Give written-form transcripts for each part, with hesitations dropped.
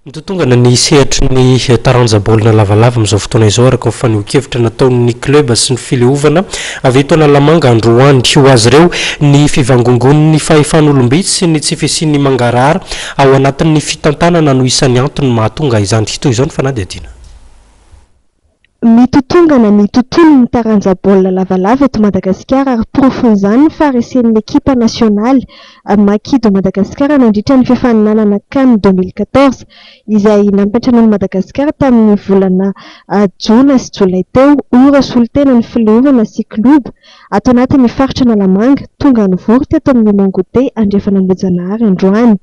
Mitotongana ny sehatry ny taranja baolina lavalava amin'izao fotoana izao araka ny fanehoan-kevitra nataon'ny club sy ny fileovana avy eto Analamanga androany. Ho azy ireo, ny fivangongoan'ny fahefan'olom-bitsy sy ny tsy fisian'ny mangarahara ao anatin'ny fitantanana no isan'ny antony mahatonga izany. Toy izao ny fanadihadiana. Mitotongana ny tontolon'ny taranja baolina lavalava eto Madagasikara ary porofon'izany ny faharesen'ny ekipa nasionaly Maki de Madagascar nandritra ny fifaninanana Can 2014 izay nampiantranoan'i Madagasikara tamin'ny volana jona sy jolay teo ora solontena ny fileovana sy klioba ato anatin'ny faritra Analamanga tonga nivory teto amin'ny Mangote Andrefan'Ambohijanahary androany.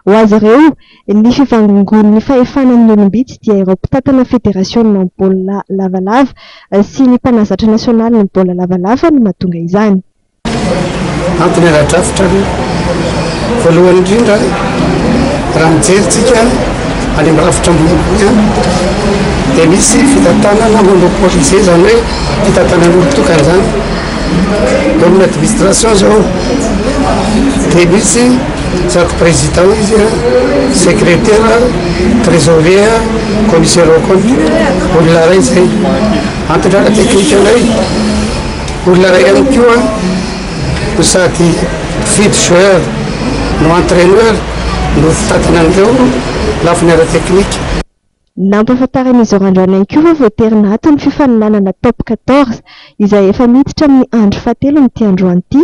Ho azy ireo, ny fivangongoan'ny fahefana amin'ny olom-bitsy dia ireo mpitantana federasionina ny baolina lavalava sy ny mpanazatra nasionaly ny baolina lavalava no mahatonga izany. Antony ara-drafitra aloha, voalohany indrindra raha mijery tsika any amin'ny rafitra ambonimbony any dia misy fitantanana monopolisé, izany hoe fitantanan'olon-tokana izany. Eo amin'ny administration izao dia misy sady président izy, secrétaire, trésorier, commissaire au compte, olona iray izay. Antony ara-teknika indray, olona iray ihany koa no sady mpifidy joueur no entraîneur no fitantana an'ireo lafiny ara-teknika. Nampahafantaran'izy ireo androany ihany koa fa voatery naato ny fifaninanana Top 14 izay efa miditra amin'ny andro fahatelony ity androany ity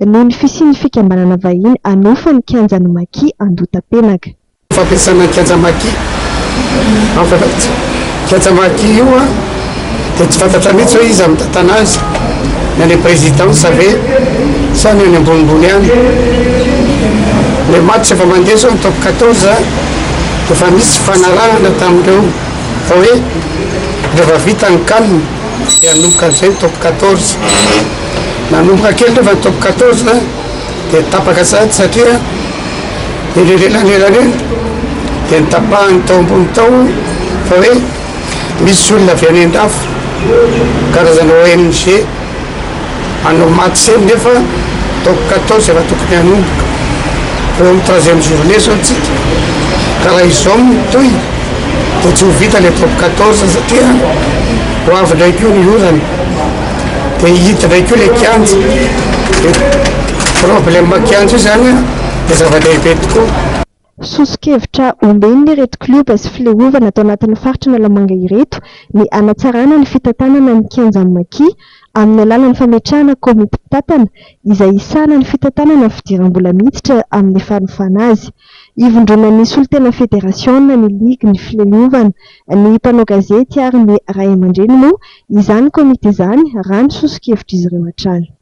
noho ny fisian'ny fikambanana vahiny hanofa ny kianjan'ny Maki Andohatapenaka. Fampiasana ny kianja Maki. En fait, kianja Maki io dia tsy fantatra mihitsy hoe iza mitantana azy, ny any présidence ve sa ny any ambonimbony any. Le match efa mandeha zao ny Top 14 efa nisy fanarahana tamin'ireo fa hoe rehefa vita ny CAN dia hanomboka an'izay ny Top 14. Nanomboka kely nefa ny Top 14 dia tapaka sahady satria eny anelanelany eny dia notapahany tao ambony tao fa hoe misy olona avy any an-dafy karazana ONG hanao match eny nefa Top 14 efa tokony hanomboka. Eo amin'ny troisième journée zao tsika ka raha izao no mitohy dia tsy ho vita le Top 14 satria ho avy indray koa ny orana dia hita indray koa le kianja. Dia problème kianja io zany dia zava-dehibe tokoa. Soso-kevitra omen'ireto klioba sy fileovana ato anatin'ny faritra Analamanga ireto ny hanatsarana ny fitantanana ny kianjan'ny Maki amin'ny alalan'ny fametrahana komity mpitantana izay hisahana ny fitantanana ny fidiram-bola miditra amin'ny fanofana azy. Ivondronan'ny solontena federasiona, ny ligy, ny fileovana, ny mpanao gazety ary ny ray aman-dreny moa izany komity izany raha ny soso-kevitr'izy ireo hatrany.